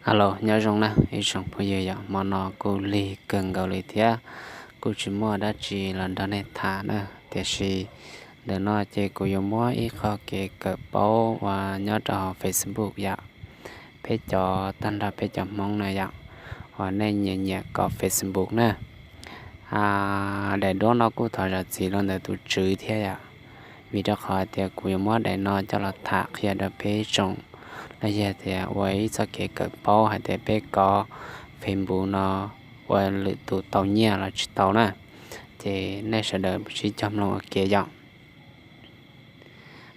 Alo, nyob zoo na ib tsoom phooj ywg yom, hmo no kuj lig kawg nkaus li thiab kuj tsis muaj dab tsi los nrog nej tham na, tiam sis ntawm no ces kuv yuav muab ib qho kev kawm paub uas nyob rau hauv Facebook yom, peb cov tag nrho peb cov Hmoob na yom, uas nej nyiam nyiam kov Facebook na. Daim duab no kuj thov zam txim los ntawm tus tswv thiab yom, vim rau qhov tias kuv yuav muab daim no coj los tham qhia rau peb tsoom, los yog tias ua ib txoj kev kawm paub hais tias peb kov Facebook no ua lwm tus tau nyiaj los tsis tau na, ces nej sawv daws sib cog mloog ua ke yom.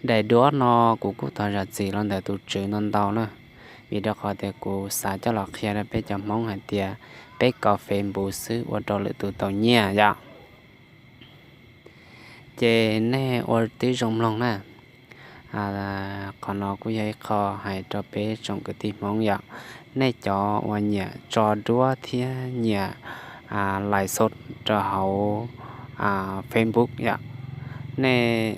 Daim duab no kuv kuj thov zam txim los ntawm tus tswv ntau ntau na, vim rau qhov tias kuv xav coj los qhia rau peb cov Hmoob hais tias peb kov Facebook xwb ua rau lwm tus tau nyiaj yom. Ces nej ua tib zoo mloog na. Qhov no kuj yog ib qho hais rau peb tsoom kwv tij Hmoob yom, nej cov uas nyiam tso duab thiab nyiam lais xov rau hauv Facebook yom, nej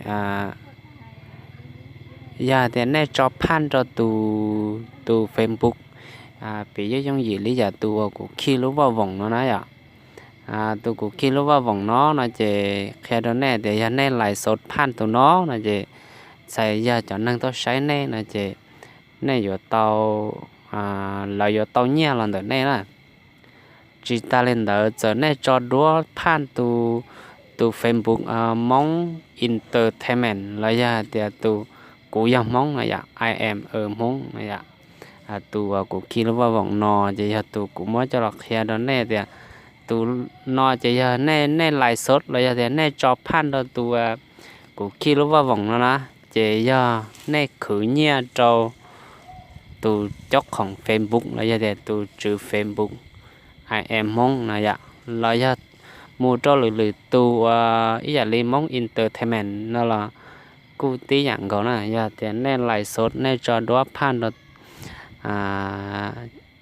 yog tias nej tso phaj rau tus, tus Facebook, piv yooj yooj yim li yam tus uas kuv khi lub vaj voom no na yom. Tus kuv khi lub vaj voom no no ces qhia rau nej tias yog nej lais xov phaj tus no no ces txhais yog cov neeg tuaj saib nej no ces nej yuav tau, lawv yuav tau nyiaj los ntawm nej na. Tsis tas li ntawd, txawm nej tso duab phaj tus, tus Facebook Hmoob Entertainment los yog hais tias tus kuv yog Hmoob no yom, I am a Hmoob no yom, tus uas kuv khi lub vaj voom no ces yog tus kuv muab coj los qhia rau nej tias tus no ces yog nej, nej lais xov los yog tias nej tso phaj rau tus kuv khi lub vaj voom no na, ces yog nej khwv nyiaj rau tus caub khoom Facebook los yog tias tus tswv Facebook I am Hmoob no yom, los yog mus rau lwm lwm tus uas ib yam li Hmoob Entertainment no los kuj tib yam nkaus na. Yog tias nej lais xov, nej tso duab phaj rau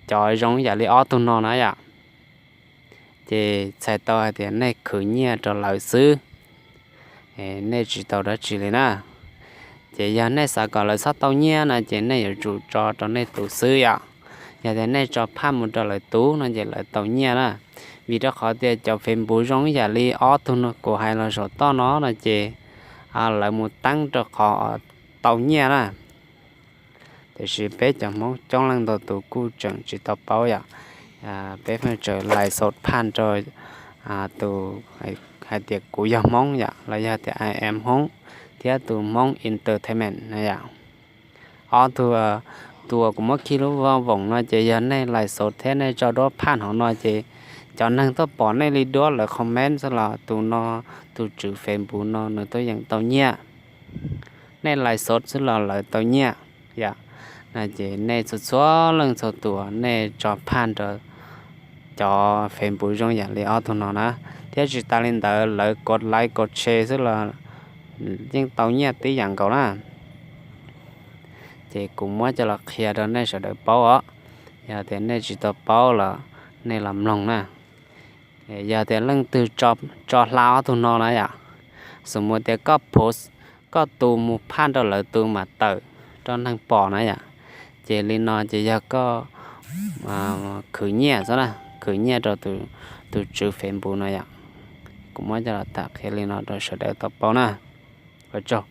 cov zoo ib yam li ob tug no na yom, ces txhais tau hais tias nej khwv nyiaj rau lawv xwb, nej tsis tau dab tsi li na. Ces yog nej xav kom lawv txhob tau nyiaj no ces nej yuav tsum tso rau nej tus xwb yom. Yog tias nej tso phaj mus rau lawv tus no ces lawv tau nyiaj na. Vim rau qhov tias cov Facebook zoo ib yam li ob tug no kuv hais los saum toj no no ces lawv mus teeb rau qhov tau nyiaj na. Tiam sis peb cov Hmoob coob leej ntau tus kuj tseem tsis tau paub yom. Peb pheej tseem lais xov phaj rau tus hais tias kuv yog Hmoob yom, los yog tias I am Hmoob thiab tus Hmoob Entertainment na yom. Ob tug, tus uas kuv muab khi lub vaj voom no ces yog nej lais xov thiab nej tso duab phaj hauv no ces cov neeg tuaj pom nej li duab lawv comment xwb los tus no, tus tswv Facebook no nws tuaj yeem tau nyiaj. Nej lais xov xwb los lawv tau nyiaj yom. No ces nej txhua txhua leej txhua tus nej tso phaj rau cov Facebook zoo yam li ob tug no na, thiab tsis tas li ntawd lawv kov like kov share xwb los yeej tau nyiaj tib yam nkaus na. Ces kuv muab coj los qhia rau nej sawv daws paub os. Yog tias nej tsis tau paub los nej los mloog na. Yog tias leej twg tso hla ob tug no na yom, xws mus tias koj post, koj tus mus phaj rau lawv tus mam tawm rau neeg pom na yom, ces li no ces yog koj khwv nyiaj xwb na, khwv nyiaj rau tus tswv Facebook no yom. Kuv muab coj los tham qhia li no rau sawv daws tau paub na. Ua tsaug.